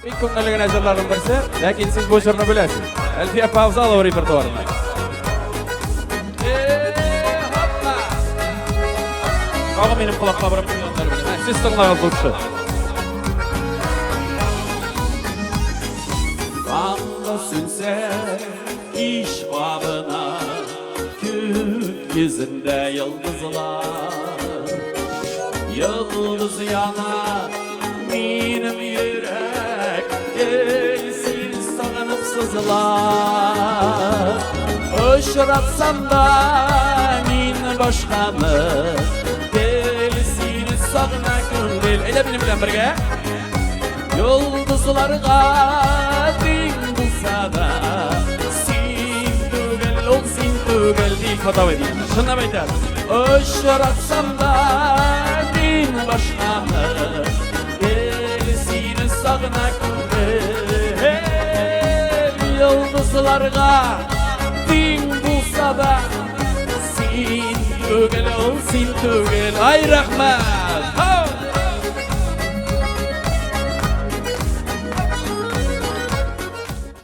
Бик күңелле генә җырларның берсе, ләкин сез бу җырны беләсез. Әлфия апа Авзалова репертуарында. Тагы минем колакка барып куйганнар белән. Сез тыңлагыз лучше. Таңда сүнсә, кич кабына, күк йөзендә йолдызлар. Йолдыз яна, минем йөрәк, гел сине сагынып сызыла. Очратсам да мин башканы, гел сине сагына күңел. Әйдә минем белән бергә. Йолдызларга тиң булса да, син түгел, ул син түгел, ди Фатавый. Чынлап әйтәм. Очратсам да мин башканы, гел сине сагына күңел. Йолдызларга тиң булса да, син түгел, ул син түгел. Ай, рәхмәт!